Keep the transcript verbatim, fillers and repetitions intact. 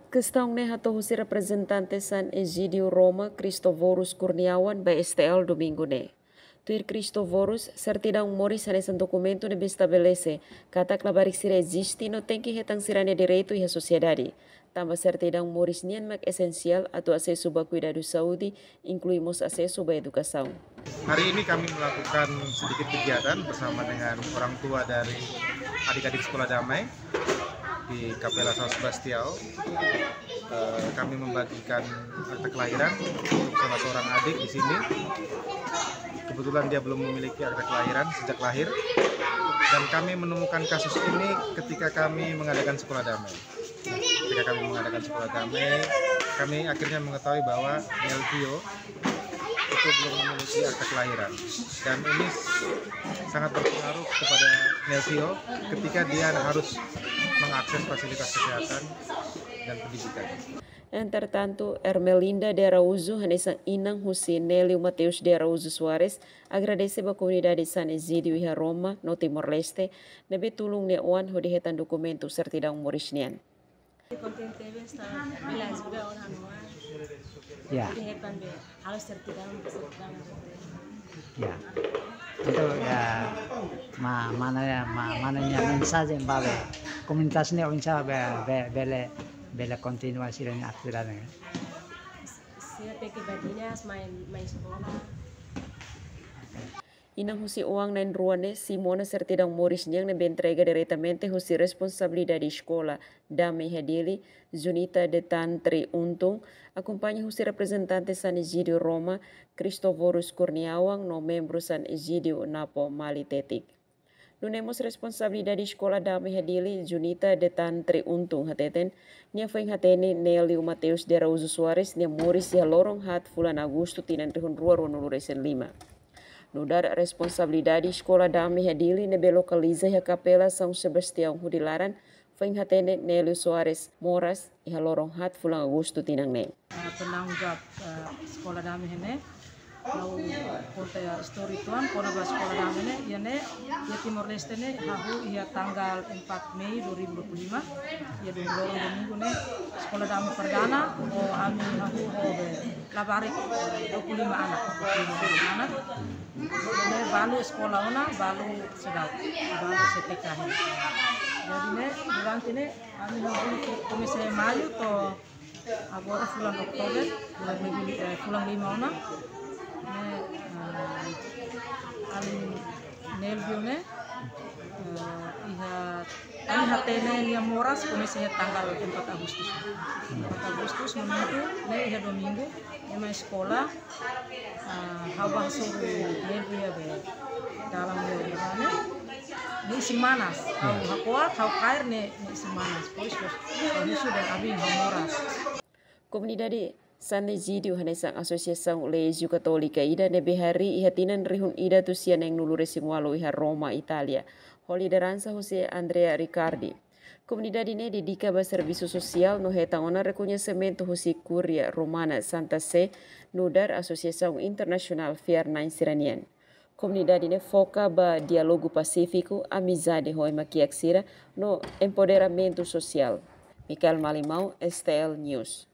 Kestaun ne'e hato'o husi reprezentante San Egidio Roma, Cristoforus Kurniawan, ba S T L Domingu ne'e. Tuir Cristoforus, sertidaun moris hanesan dokumentu ne'ebé estabelese katak labarik sira eziste no tenke hetan sira-nia direitu iha sosiedade. Tanba sertidaun moris nian mak esensiál atu asesu ba kuidadu saúde, inklui mós asesu ba edukasaun. Hari ini kami melakukan sedikit kegiatan bersama dengan orang tua dari adik-adik Sekolah Damai di Kapela São Sebastião. Eh, kami membagikan akta kelahiran untuk salah seorang adik di sini. Kebetulan dia belum memiliki akta kelahiran sejak lahir. Dan kami menemukan kasus ini ketika kami mengadakan Sekolah Damai. Ketika kami mengadakan Sekolah Damai, kami akhirnya mengetahui bahwa Nelvio itu belum memiliki akta kelahiran. Dan ini sangat berpengaruh kepada Nelvio ketika dia harus mengakses fasilitas kesehatan dan pendidikan. Entretantu, Ermelinda de Araújo, hanesan inan husi Nélio Mateus de Araújo Soares, agradese ba komunidade San Egidio iha Roma, no Timor-Leste, ne'ebé tulun nia oan hodi hetan dokumentu sertidaun moris nian. Kontente be esta bila ajuda orang anu. Ya. Hodi hetan be, halo sertidaun, sertidaun. Ya. Entaun, ya, ma, mana ya, ma, mana ya mensajen ba be komunitas ne'e oinsá be, be, bele, bele kontinua sira-nia atividade ne'e. Sira tenke badinas mai, mai sekolah. Inan husi oan na'in-rua ne'e simu ona sertidaun moris nian ne'ebé entrega diretamente husi responsabilidade eskola Damai iha Dili, Junita Detan Tri Untung, akompaña husi reprezentante San Egidio Roma, Cristoforus Kurniawan, no membru San Egidio Napo Mali Tetik. Nune'e mós responsabilidade eskola Damai iha Dili, Junita Detan Tri Untung hateten, nia foin hatene Nélio Mateus de Araújo Soares nia moris iha loron haat fulan Agostu tinan rihun rua rua-nulu resin lima. Nu'udar responsabilidade eskola Damai iha Dili ne'ebé lokaliza iha Kapela São Sebastião hudi laran, foin hatene Nélio Soares moras iha loron haat fulan Agostu tinan ne'e. Eh, penanggung jawab, eh, Sekolah Damai ne'e, ha'u konta istória uitoan, kona-ba Sekolah Damai ne'e, iha ne'e, iha Timor-Leste ne'e, hahú iha tanggal empat Mei dua ribu dua puluh lima, iha dua puluh dua Domingu ne'e, Sekolah Damai perdana, no ami hahú ho be labarik, eh, dua puluh lima anak, dua puluh lima anak. Ne'e balu eskola ona, balu seidauk, balu C T K. Jadi ne'e, durante ne'e, ami hahú komesa Maiu to'o agora fulan Oktober, fulan lima, eh, fulan lima ona. Ne'e, eh, alin Nélio ne'e, eh, iha, ami hatene nia moras komesa iha tanggal empat Agustus. Empat Agustus momentu ne'e iha Domingu, ema eskola, ah, ha'u bá hasoru Nélio iha be dalan ne'e, ne'e isin manas. Ha'u hako'ak, ha'u kaer ne'e, ne'e isin manas. Pois, pois, ha'u husu dehan abin ha'u moras. Komunidade San Egidio hanesan asosiasaun Lejiu Katólika ida ne'ebé harii iha tinan rihun ida atus sia neen-nulu resin ualu iha Roma, Itália, ho lideransa husi Andrea Riccardi. Komunidade ne'e dedika ba servisu sosiál no hetan ona rekoñesimentu husi Kúria Romana Santa Sé, nu'udar asosiasaun internasionál fiar-na'in sira-nian. Komunidade ne'e foka ba diálogu pasífiku, amizade ho ema kiak sira, no empoderamentu sosiál. Michael Malimau, S T L News.